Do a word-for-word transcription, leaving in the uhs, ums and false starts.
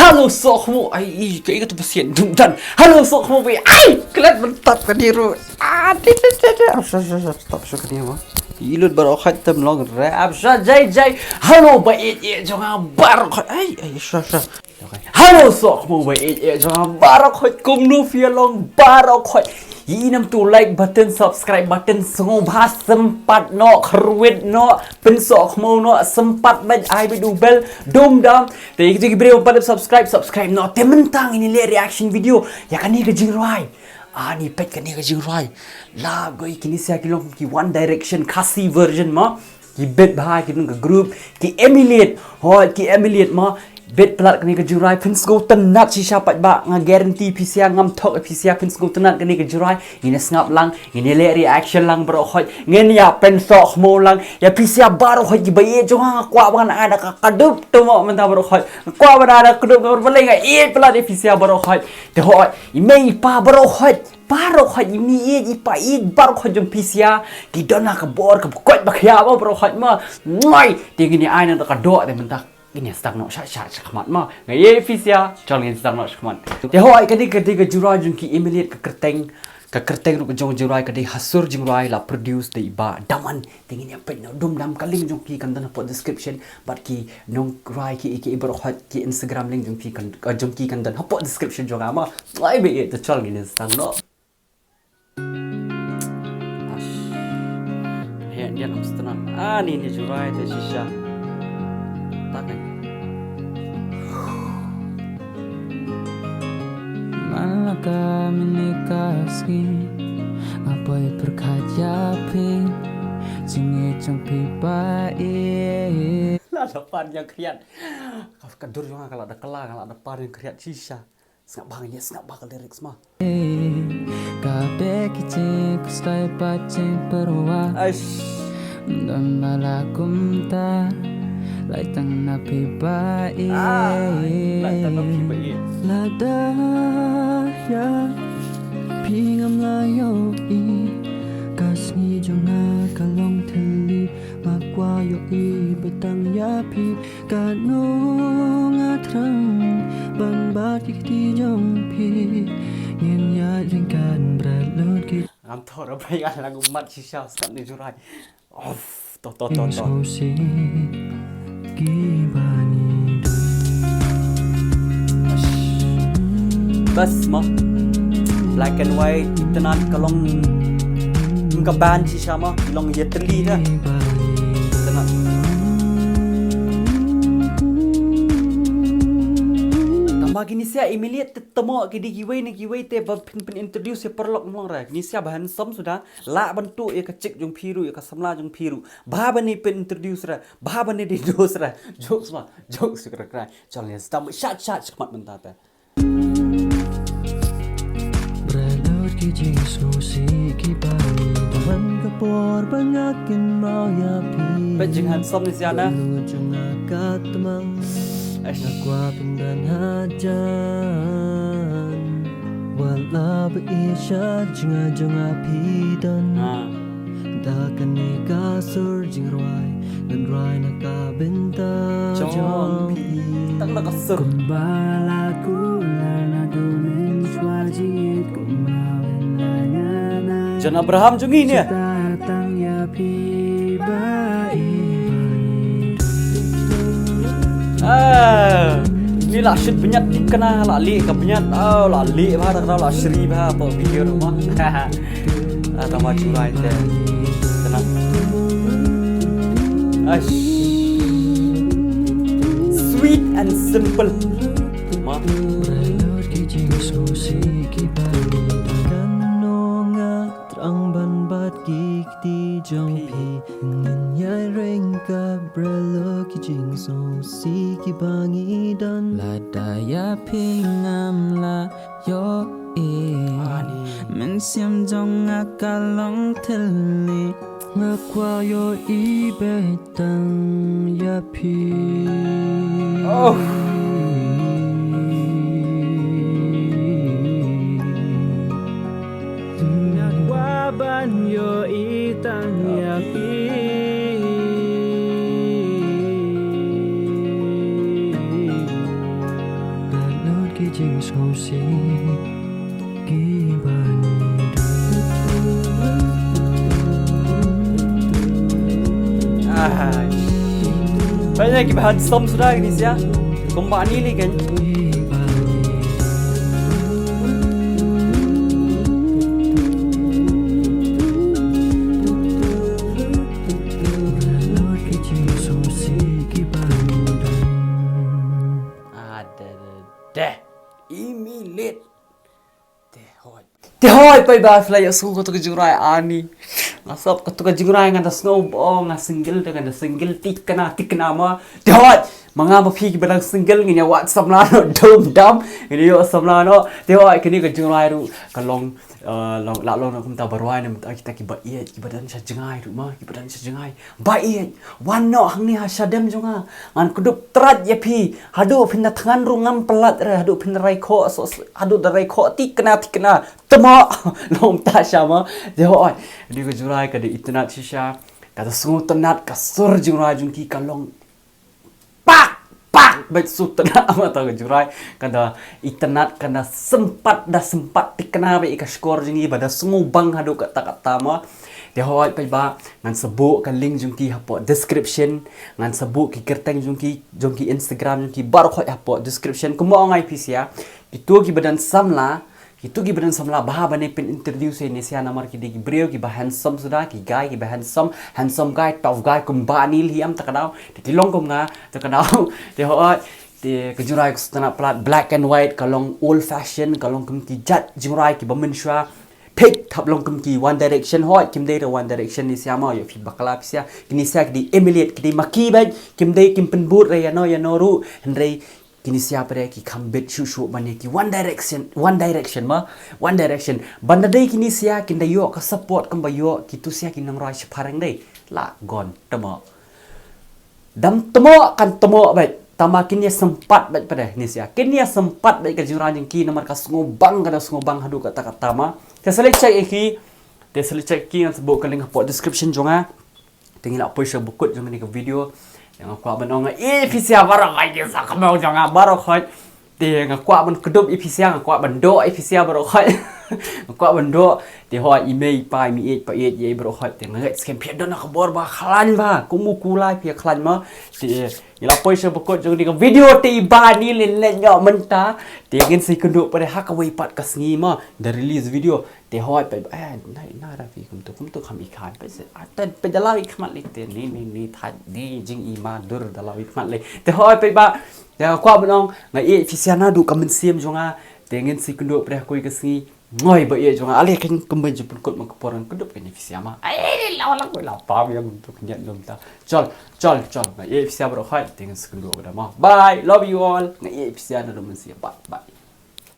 Hello, soh khmu. Ai, i, ka, i, ka tu pasien dum dan. Hello, soh khmu, bai. Ai, klet ban tap ka diru. Ah, ti, ti, ti, ti. Stop, stop, stop, stop, stop, ka diru. I lut baroh khoit tem long rap. Sa, jai, jai. Hello, ba, i, i, jong nga baroh khoit. Ai, ai, sa, sa. Hello, soh khmu, ba, i, i, jong nga baroh khoit. Kumno phi long baroh khoit. Ïa nam tu like button, subscribe button, sngewbha sympat noh, kyrwit noh, pynsoh khmu noh, sympat bad ai bad u bell, dum dam. Te ïa kito ki briew ba pat subscribe, subscribe noh. Te mynta ngin ïa leh reaction video ïa kane ka jingrwai. Ani peit kane ka jingrwai. La goi kine sia ki long ki One Direction Khasi version ma. Ki bit bha ki nong ka group, ki emulate, hoi, ki emulate ma. Bit palat kane ka jingrwai, pynsngewtynnat shisha pat ba, nga guarantee phi sia, ngam thok phi sia, pynsngewtynnat kane ka jingrwai. Ngin ïa sngap lang, ngin ïa leh reaction lang baroh khoit, ngin ïa pynsoh khmu lang ïa phi sia baroh khoit. Ki ba ïeit jong nga, nga kwah ba ngan ai da ka kdup tu mo mynta baroh khoit. Nga kwah ba ngan ai da ka kdup, namar balei, nga ïeit palat ïa phi sia baroh khoit. Te hoi, i mei i pa baroh khoit. Baroh khoit, i mei ïeit, i pa ïeit, baroh khoit jong phi sia ki don ha ka bor kaba koit ba khia ba baroh khoit ma. Ngoi, te ngin ïa ai na da ka doh te mynta. Ngin ïa sdang noh sha sha sha khmat ma. Nga ïeit phi sia, chal ngin sdang noh sha khmat. Te hoi, ka dei ka dei ka jura jong ki emulate ka kyrteng, ka kyrteng ruh ka jong jingrwai ka dei ha sur jingrwai, la produce da i Bah Daman. Te ngin ïa peit noh dum dam, ka link jong phi kan don hapoh description. Bad ki nongrwai ki, ki baroh khoit, ki Instagram link jong phi kan, eh, jong ki kan don hapoh description jong nga ma. Ai be, eh, te chal ngin ïa sdang noh. Ash. He, dia nam setengah. Ah, ni, ni jingrwai te shisha. Takan. Malaka minika sngi, nga poi pyrkhat ïa phi, jingïeit jong phi ba ïeit. La da pan ïa khriat. Ka, ka dur jong nga ka la da kylla, ka la da pan ïa khriat shisha. Sngap bha ngi, sngap bha ka lyrics ma. Ka bek ki jingkhuslai bad jingpyrwa. Aish. Don ba la kumta, lai tang na phi ba ïeit. Ah, lai tang na phi ba ïeit. Lada ïa phi ngam la ïohi, ka sngi jong nga ka long thylli, nga kwah ïohi beit tang ïa phi. Katno nga thrang ban bat ki kti jong phi, ngin ïaid ryngkat bret lut ki. Ngam thor ba ïa la ngam mat shisha skat ni jurai. Of, to, to, to, to. Sngewsih ki ba ngi don. Bas ma. Black and white, itynnad ka long ka band shisha ma, ki long ïatylli da. Itynnad. Tangba kine sia i Milied te tamo ki dei kiwei na kiwei te ba phin pyn introduce ïa paralok, ym long re. Kine sia ba handsome suda, lah ban tuh ïa ka chick jong phi ruh, ïa ka samla jong phi ruh. Bha ban pyn introduce re, bha ban introduce re. Jokes ma, jokes kra kra. Chal ne stam shat shat shakmat mynta te. Bret lut ki jingsngewsih ki ba ngi don. Man ka por ba nga kynmaw ïa phi. Peit jinghandsome ni sia na. Bret lut jong nga ka tmang. Aish. Nga kwah pynban hajan. Wat la ba i sha jngai jong nga phi don. Ah. Da kane ka sur jingrwai, ngan rwai na ka bynta jong phi. Tang na ka sur. Kumba la kular naduh mynshuwa jingïeit, kumba wen la nga na. Jan Abraham jong ngi ne. Shu tang ïa phi ba i. Ah, ni la shit bniat, ni kane la leh ka bniat. Oh, la leh bha, da kane la shri bha, pa video ruh ma. Ah, tama churai te. Tenang. Aish. Sweet and simple. Ma. Thrang ban bat ki kti jong phi. Ngin ïaid ryngkat bret lut ki jingsngewsih ki ba ngi don. Lada ïa phi ngam la ïohi. Ani. Mynsiem jong nga ka long thylli. Nga kwah ïohi beit tang ïa phi. Oh. Nga kwah ban ïohi tang ïa phi. Ki jingsngewsih kiba ni dum. Ai. Peit ïa kiba handsome suda kine sia. Kumba ani li kan. Ki jingsngewsih kiba ni dum. Ada deh. Imilit. Te hoi. Te hoi, peit ba phi la ïohsngew katu ka jingrwai ani. Nga sop katu ka jingrwai, nga da sngew ba nga single te, nga da single tikna tikna ma. Te hoi. Ma nga ma phi kiba dang single ngin ïa wad samla noh dum dam. Ngin ïa ïoh samla noh. Te hoi, kane ka jingrwai ruh ka long, eh, long, la long noh kumta ba rwai na mynta kita kiba ïeit, kiba dang sha jngai ruh ma, kiba dang sha jngai. Ba ïeit, wan noh hangne ha shadem jong nga. Ngan kdup trat ïa phi. Haduh phin da thngan ruh ngam palat re, haduh phin da rai khoh, so, so, haduh da rai khoh tikna tikna. Tmo. Long ta sha ma. Te hoi. Kane ka jingrwai ka da itynnad shisha. Ka da sngewtynnad, ka sur jingrwai jong ki ka long pak pak bad sur tynnad ma ta ka jingrwai. Ka da itynnad, ka da sympat, da sympat tikna bad ïa ka shkor jong ngi ba da sngewbang haduh katta katta ma. Te hoi, peit ba ngan sa buh ka link jong ki hapoh description, ngan sa buh ki kyrteng jong ki, jong ki Instagram jong ki baroh hoi hapoh description. Kumba ong ïa phi sia, kito kiba dang samla, kito kiba dang samla bha ban pyn introduce ïa kine sia namar ki dei ki briew kiba handsome suda, ki guy kiba handsome, handsome guy, tough guy, kumba ani li em ta ka daw. Te ki long kum nga ta ka daw. Te hoi, te ka jingrwai ka sngewtynnad palat, black and white, ka long old fashion, ka long kum ki jait jingrwai kiba mynshuwa. Peit, hap long kum ki One Direction, hoi, kim dei re One Direction kine sia ma, ïoh phi bakla phi sia. Kine sia ki dei imilit, ki dei ma ki bad, kim dei, kim pynbud re ïano ïano ruh. Hynrei kine sia pat de ki kham bit shuh shuh ban ïa ki One Direction, One Direction ma, One Direction. Ban da dei kine sia kin da ïoh ka support kumba ïoh kito sia ki nongrwai shaphrang dei. La gon, tmo. Dam tmo kan tmo bad. Tama kin ïa sympat bad pat de kine sia. Kin ïa sympat bad ka jingrwai jong ki namar ka sngewbang, ka da sngewbang haduh katta katta ma. Te sa leit check ïa ki. Te sa leit check ïa ki, ngan sa buh ka link hapoh description jong nga. Te ngi la poi sha ba kut jong kane ka video. Nga kwah ban ong nga ïeit ïa phi sia baroh khoit, ki sa kynmaw jong nga baroh khoit. Te nga kwah ban kdup ïa phi sia, nga kwah ban doh ïa phi sia baroh khoit. Nga kwah ban doh. Te hoi i mei i pa, i mei ïeit pa ïeit ïa i baroh khoit. Te nga ngeit skhem phi don ka bor ba khlaiñ ba, kum u kulai phi khlaiñ ma. Te ngi la poi sha ba kut jong kane ka video, te i ba ni lin leh ñiuh mynta. Te ngin sa ïakynduh pat de ha kawei pat ka sngi ma, da release video. Te hoi, peit ba, eh, na, na ra phi kumtu, kumtu kham i khan, peit se, ah, te, peit da law i khmat lei te, ni, ni, ni, thait, ni, jing i ma dur da law i khmat lei. Te hoi, peit ba, te nga kwah ban ong, nga ïeit ïa phi sia naduh ka mynsiem jong nga, te ngin sa ïakynduh pat de ha kawei ka sngi, ngoi ba ïeit jong nga, ale kan kumba ju pynkut ma ka por ngan kdup kan ïa phi sia ma. Ai, law lang, law pam ïa kumtu khyndiat lum ta. Chol, chol, chol, nga ïeit ïa phi sia baroh khoit, te ngin sa ïakynduh pat de ma. Bye, love you all, nga ïeit ïa phi sia naduh mynsiem, bye, bye.